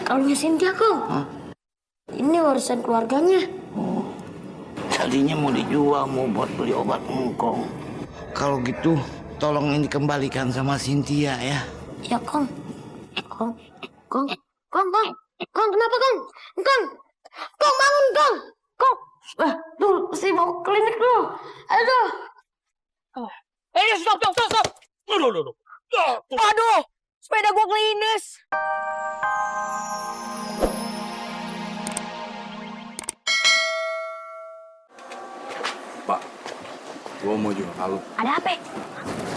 kalungnya Cynthia, Kong. Hah? Ini warisan keluarganya. Oh, tadinya mau dijual, mau buat beli obat engkong. Kalau gitu, tolong ini kembalikan sama Cynthia ya. Ya, Kong. Kong. Kong. Kong, Kong. Kong, kenapa, Kong? Kong. Kong, bangun, Kong. Kong. Tuh, mesti mau ke klinik dulu. Aduh. Stop. Aduh. Aduh, sepeda gua klinis. Pak, gua mau jual kalung. Ada apa?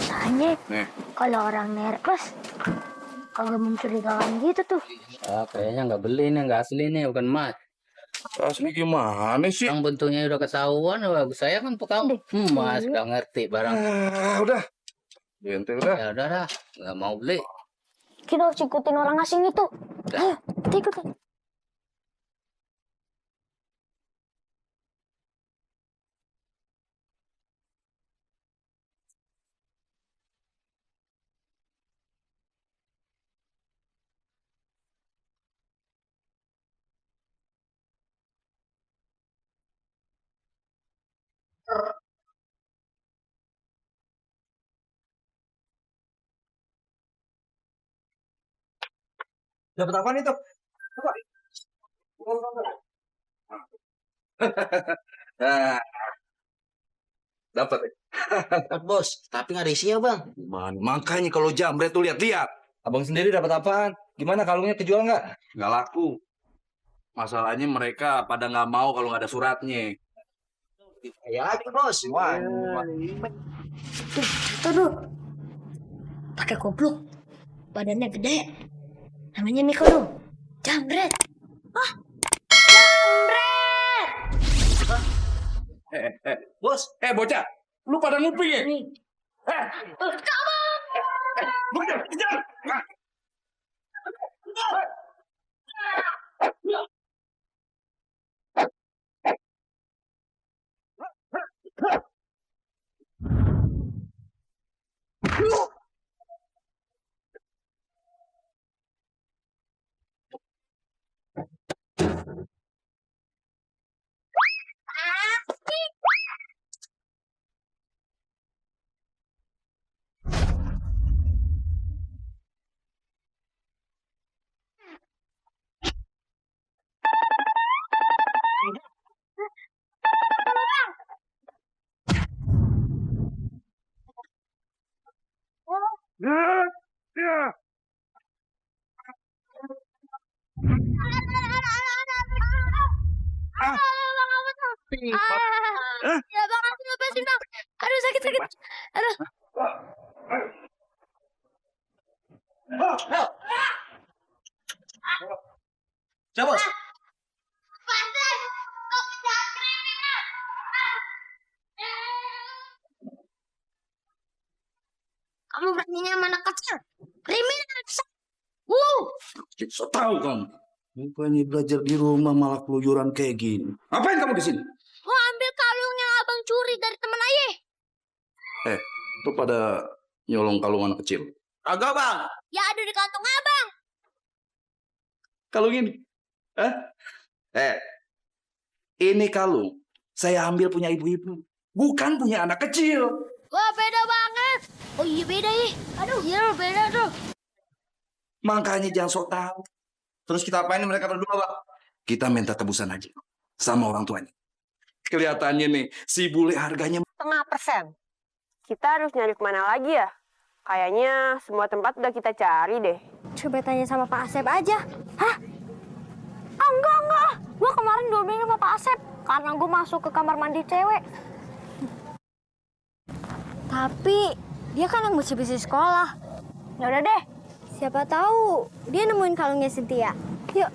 Tanya, Nih, kalau orang nervous, kagak mencurigakan gitu tuh. Kayaknya nggak beli nih, nggak asli nih, bukan emas. asli gimana sih? Yang bentuknya udah ketahuan, saya kan tukang emas, nggak ngerti barang. Udah. Ente udah. Ya udah dah, nggak mau beli. Kita harus ikutin orang asing itu. Ayo, kita ikutin. Dapat apa nih tuh? Apa? Nah, dapat. Dapat bos, tapi nggak ada isinya bang. Makanya kalau jambret tuh lihat-lihat. Abang sendiri dapat apaan? Gimana kalungnya kejual nggak? Nggak laku. Masalahnya mereka pada nggak mau kalau nggak ada suratnya. Ya lagi bos. Tuh. Pakai goblok. Badannya gede. Namanya Miko dong. Jambret. Jambret. Bos, Bocah, lu pada nguping ya? Bocah, kejar! Ya bang, aku lepasin bang. Aduh sakit. Aduh. Siapa bos? Kamu beraninya sama anak kecil. Kriminal. So tahu kamu. Bukannya belajar di rumah malah keluyuran kayak gini. Ngapain kamu di sini? Mau ambil kalung yang abang curi dari teman ayah. Tuh pada nyolong kalung anak kecil. Agak bang. Ya ada di kantong abang. Kalung ini. Ini kalung saya ambil punya ibu-ibu. Bukan punya anak kecil. Wah beda banget. Oh iya beda ya. Aduh. Iya beda tuh. Makanya jangan sok tahu. Terus kita apain mereka berdua bang? Kita minta tebusan aja sama orang tuanya. Kelihatannya nih, si bule harganya 0,5%. Kita harus nyari kemana lagi ya? Kayaknya semua tempat udah kita cari deh. Coba tanya sama Pak Asep aja. Hah? Enggak. Gue kemarin diomelin sama Pak Asep karena gue masuk ke kamar mandi cewek. Tapi dia kan yang mesti bisnis sekolah. Ya udah deh. Siapa tahu dia nemuin kalungnya Cynthia. Yuk.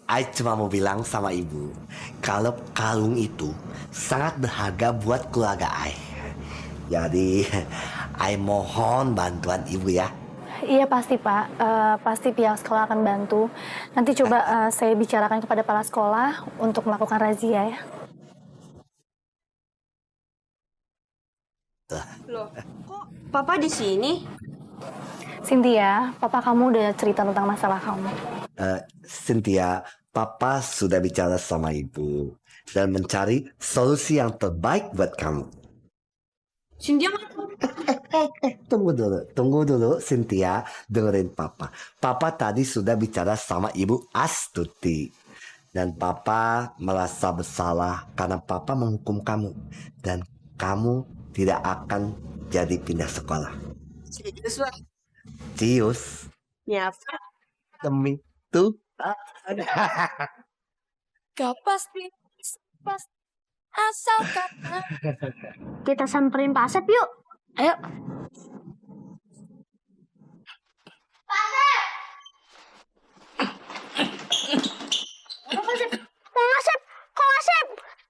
I cuma mau bilang sama ibu, kalau kalung itu sangat berharga buat keluarga I. Jadi, I mohon bantuan ibu ya. Iya pasti Pak, pasti pihak sekolah akan bantu. Nanti coba saya bicarakan kepada kepala sekolah untuk melakukan razia ya. Loh, kok Papa di sini? Cynthia, papa kamu udah cerita tentang masalah kamu. Cynthia, Papa sudah bicara sama Ibu dan mencari solusi yang terbaik buat kamu. Cynthia Tunggu dulu, Cynthia, dengerin Papa. Papa tadi sudah bicara sama Ibu Astuti. Dan Papa merasa bersalah karena Papa menghukum kamu. Dan kamu tidak akan jadi pindah sekolah. Cius. Ya, Demi tuh. Gak pasti. Asal kata. Kita samperin Pak Asep yuk. Ayo. Kong Asep, Kong Asep.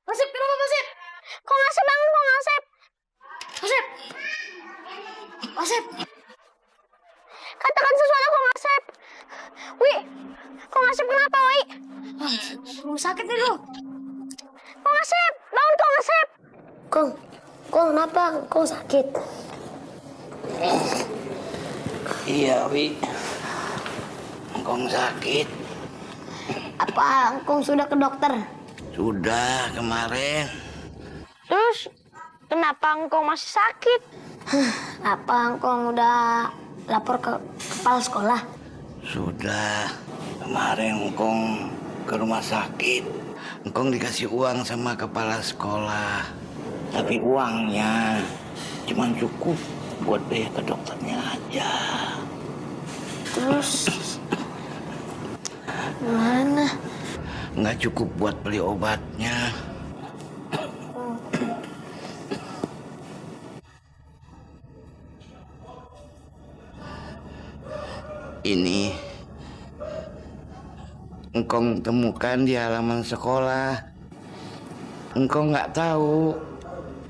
Asep, kenapa Asep? Kong Asep bangun, Kong Asep. Asep. Asep. Katakan sesuatu, Kong Asep. Wi, Kong Asep kenapa, Wi? Rumah sakit nih lu. Kong Asep, bangun Kong Asep. Kong kenapa? Kong sakit. Iya, Wi. Engkong sakit. Apa Kong sudah ke dokter? Sudah kemarin. Terus kenapa Kong masih sakit? Apa Kong udah lapor ke kepala sekolah? Sudah. Kemarin Engkong ke rumah sakit. Engkong dikasih uang sama kepala sekolah. Tapi uangnya cuma cukup buat biaya ke dokternya aja. Terus mana? Nggak cukup buat beli obatnya. Ini Engkong temukan di halaman sekolah. Engkong nggak tahu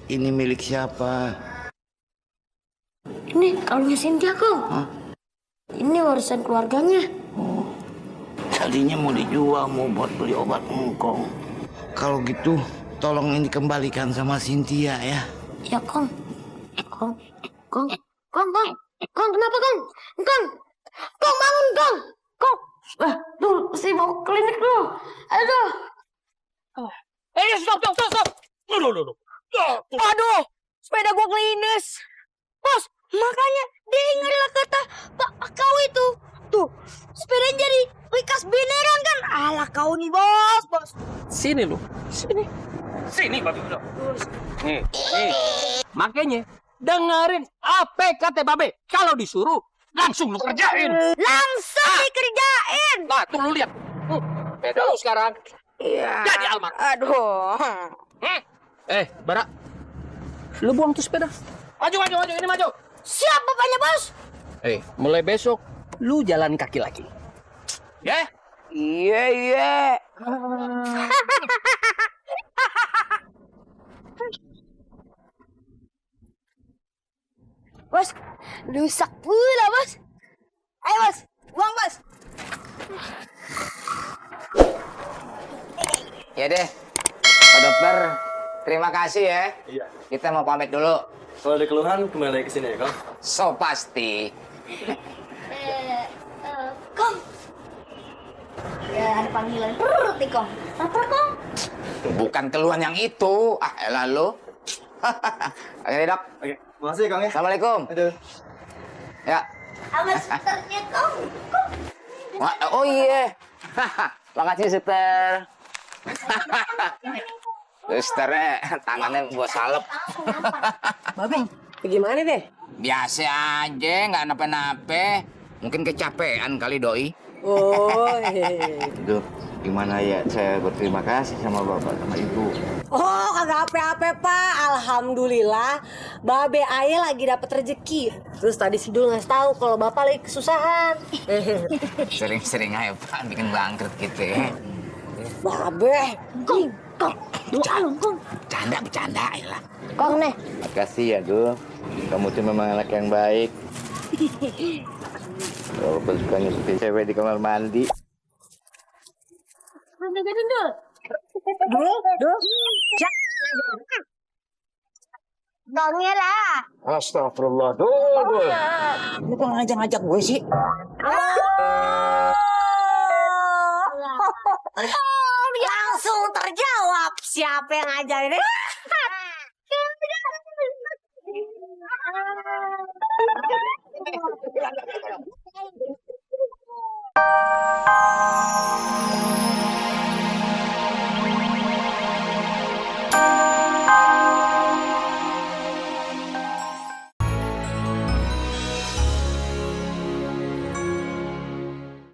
ini milik siapa. Ini kalungnya Cynthia, Kong. Ini warisan keluarganya. Tadinya mau dijual, mau buat beli obat Engkong. Kalau gitu, tolong ini kembalikan sama Cynthia ya. Ya, Kong. Kong, kenapa, Kong? Kong, bangun, Kong. Tuh, mesti mau ke klinik dulu. Aduh. Stop. Loh. Aduh, sepeda gua klinis. Bos, makanya dengarlah kata Pak kau itu. Tuh, sepeda jadi likas beneran kan? Alah kau nih, bos. Sini lu. Sini babi udah. Nih. Makanya dengerin apa kata babe. Kalau disuruh langsung lu kerjain. Langsung dikerjain. Nah, tuh lu lihat. Beda lu sekarang. Iya. Jadi almar. Aduh. Bara. Lu buang tuh sepeda. Maju, ini maju. Siap bapaknya, bos. Mulai besok lu jalan kaki lagi. Ya? Iya. Bos, rusak pula, bos. Ayo, bos. Buang, bos. Ya deh, Pak Dokter, terima kasih ya. Iya. Kita mau pamit dulu. Kalau ada keluhan, kembali lagi ke sini ya, Kang. So pasti. Kong. Ya, ada panggilan perut nih, Kong. Lapar, Kong. Bukan keluhan yang itu. Elah lu. Oke, Dok. Oke, makasih ya, Kang ya. Assalamualaikum. Aduh. Ya. Sama susternya, Kong. Oh iya. Makasih, Suster. Susternya tangannya buat salep. Babeng, bagaimana deh? Biasa aja, nggak napa-napa. Mungkin kecapean kali doi. Oh, Duh, gimana ya saya berterima kasih sama bapak sama ibu. Oh, kagak apa-apa, Pak. Alhamdulillah, Babe Aye lagi dapat rezeki. Terus tadi si Dul ngasih tahu kalau Bapak lagi kesusahan. Sering-sering aja Pak bikin bangkrut gitu ya. Babe. Kong. Doa dong, Kong. Bercanda ya lah. Kong nih. Makasih ya, Duh. Kamu tuh memang anak yang baik. Walaupun suka nyusutin cewek di kamar mandi. Dul. Gongnya lah. Astagfirullah. Duh. Lu kok ngajak-ngajak gue sih? Langsung terjawab siapa yang ngajarin.